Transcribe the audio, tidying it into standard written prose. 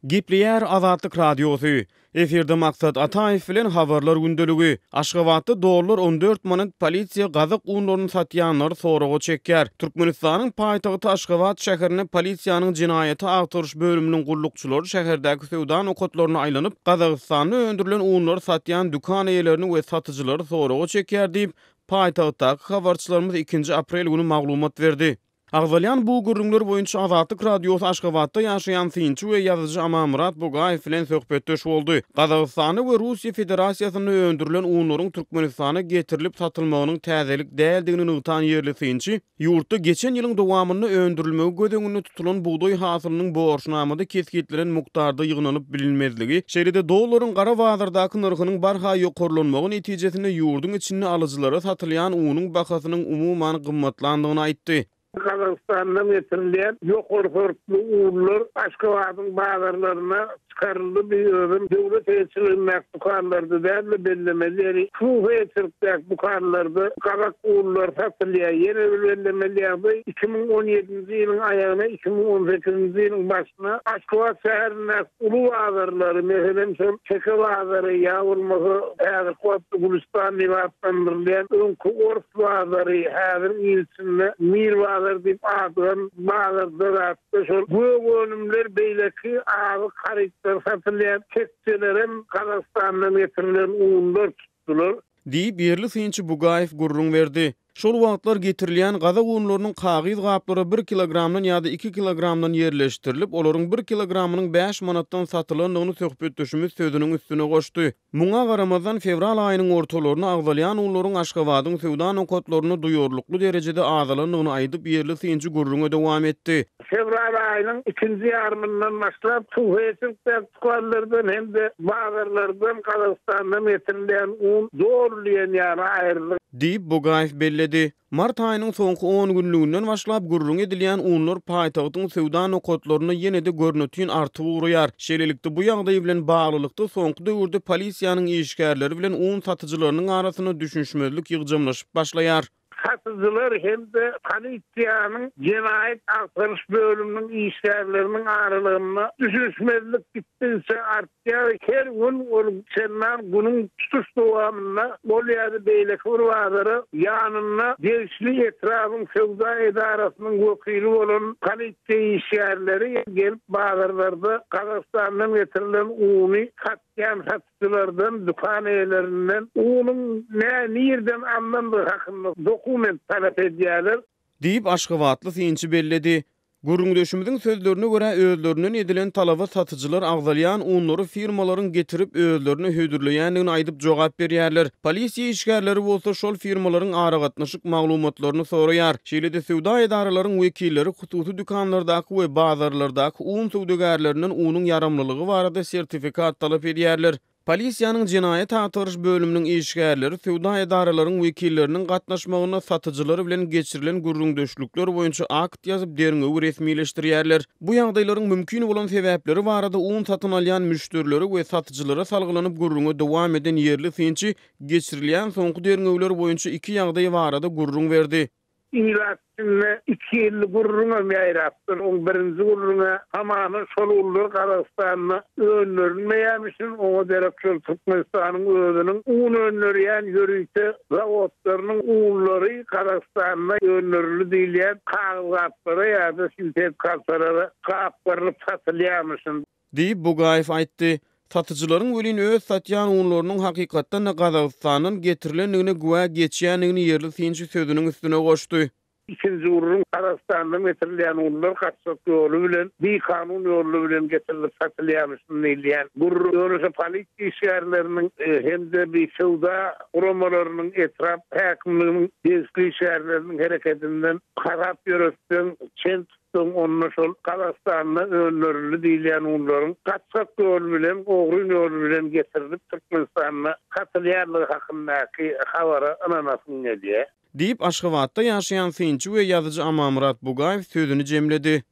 Gepleýär Azatlyk Radiosy. Efirde Maksat Ataýew bilen Habarlar gündeligi. Aşgabatda dollar 14 manat polisiýa gazak unlaryny satýanlary soraga çekýär. Türkmenistanyň paýtagty Aşgabat şäherinde polisiýanyň jenaýaty agtaryş bölüminiň gullukçylary şäherdäki söwda nokatlaryna aýlanyp, Gazagystanda öndürilen unlary satýan dükan eýelerini we satyjylary soraga çekýär diýip, paýtagtdaky habarçylarymyz ikinji aprel güni maglumat berdi. Agzalýan bu gürrüňler boýunça Azatlyk Radiosy Aşgabatda ýaşaýan synçy we ýazyjy Amanmyrat Bugaýew bilen söhbetdeş boldy. Gazagystanda we Russiýa Federasiýasynda öndürilen unlaryň Türkmenistana getirilip satylmagynyň täzelik däldigini nygtan ýerli synçy, ýurtda geçen ýylyň dowamynda öndürilmegi göz öňünde tutulan bugdaý hasylynyň borçnamada kesgitlenen mukdarda ýygnalyp bilinmezligi, şeýle-de dollaryň gara bazardaky nyrhynyň barha ýokarlanmagy netijesinde ýurduň içinde alyjylara satylýan unuň bahasynyň umuman gymmatlandygyny aýtdy. Gazagystandan getirilýän ýokary sortly unlar Aşgabadyň bazarlaryna çykaryldy, bu özem döwlet eýeçiligindäki dükanlarda däl-de, bellemeli ýeri, hususy eýeçilikdäki dükanlarda gazak unlary satylýar. Ýene bir bellemeli ýagdaý, 2017-nji ýylyň aýagyna, 2018-nji ýylyň başyna Aşgabat şäherindäki uly bazarlary, meselem, şol Teke bazary ýa bolmasa häzirki wagtda Gülüstan diýip atlandyrylýan öňki ors bazary, häzir il içinde Mir bazary diýip adygan bazarda zat Şol gök önümler, beýleki azyk harytlary satylýan tekjelerem Gazagystandan getirilen unlar tutdular. Diýip, ýerli synçy Bugaýew gürrüň berdi. Şol wagtlar getirilýän gazak unlarynyň kagyz gaplara bir kilogramdan ýa-da iki kilogramdan ýerleşdirilip, olaryň bir kilogramynyň bäş manatdan satylandygyny söhbetdeşimiz sözüniň üstüne goşdy. Muňa garamazdan, fewral aýynyň ortalarynda agzalýan unlaryň Aşgabadyň söwda nokatlarynda duýarlykly derejede azalandygyny aýdyp, ýerli synçy gürrüňe dowam etdi. Fewral aýynyň ikinji ýarymyndan başlap, suw-heýçilikdäki dükanlardan hem-de bazarlardan Gazagystandan getirilýän un doly diýen ýaly aýryldy. Diýip, Bugaýew belledi. Mart aýynyň soňky on günlüginden başlap gürrüňi edilýän unlar paýtagtyň söwda nokatlarynda ýene-de görnetin artyp ugraýar. Şeýlelikde, bu ýagdaý bilen baglylykda, soňky döwürde polisiýanyň işgärleri bilen un satyjylarynyň arasynda düşünişmezlik ýygjamlaşyp başlaýar. Satyjylar hem-de polisiýanyň jenaýat agtaryş bölüminiň işgärleriniň aralygynda düşünişmezlik gitdigiçe Ýa her gün ol çendan günüň tutuş dowamynda ol ýa-da beýleki bir bazara ýanynda degişli etrabyň söwda edarasynyň wekili bolan polisiýa işgärleri gelip bazarlarda Gazagystandan getirilen uny satýan satyjylardan, dükan eýelerinden unuň nä nirden alnandygy hakynda dokument talap edýärler. Diýip, aşgabatly synçy belledi. Gürrüňdeşimiziň sözlerine görä, özlerinden edilen talaba satyjylar agzalýan unlary firmalaryň getirip özlerine hödürleýändigini aýdyp jogap berýärler. Polisiýa işgärleri bolsa şol firmalaryň aragatnaşyk maglumatlaryny soraýar. Şeýle-de söwda edaralaryň wekilleri hususy dükanlardaky we bazarlardaky un söwdagärlerinden unuň ýaramlylygy barada sertifikat talap edýärler. Polisiýanyň jenaýat agtaryş bölüminiň işgärleri söwda edaralaryň wekilleriniň gatnaşmagynda satyjylar bilen geçirilen gürrüňdeşlikler boýunça akt ýazyp, derňewi resmileşdirýärler. Bu ýagdaýlaryň mümkin bolan sebäpleri barada un satyn alýan müşderilere we satyjylara salgylanyp gürrüňe dowam eden ýerli synçy geçirilýän soňky derňewler boýunça iki ýagdaý barada gürrüň berdi. Ilat içinde iki hilli gürrüňem ýaýrapdyr. Oň birinji gürrüň-ä hamana şol unlar Gazagystanda öndürilmeýärmişin, oňa derek şol Türkmenistanyň özüniň un öndürýän ýörite zawodlarynyň unlary Gazagystanda öndürildi diýilýän kagyz gaplara ýa-da sintetik haltalara gapgarylyp satylýarmyşyn. Diýip, Bugaýew aýtdy. Satyjylaryň welin öz satýan unlarynyň hakykatdan-da Gazagystandan getirilendigine güwä geçýändigini ýerli synçy sözüniň üstüne goşdy. Ikinji gürrüň, Gazagystandan getirilýän unlar gaçak ýoly bilen, bikanun ýolly bilen getirilip satylýarmyşyn diýilýän gürrüň. Ýöne şo polisiýa işgärleriniň hem-de bir söwda guramalarynyň, etrap häkimliginiň degişli işgärleriniň hereketinden hasap ýöretseň, çen Soň onda şol Gazagystanda öndürildi diýilýän unlaryň gaçgak ýol bilen, ogryn ýol bilen getirilip Türkmenistanda satylýandygy hakyndaky habara ynanasyň gelýär. Diýip, Aşgabatda ýaşaýan synçy we ýazyjy Amanmyrat Bugaýew sözüni jemledi.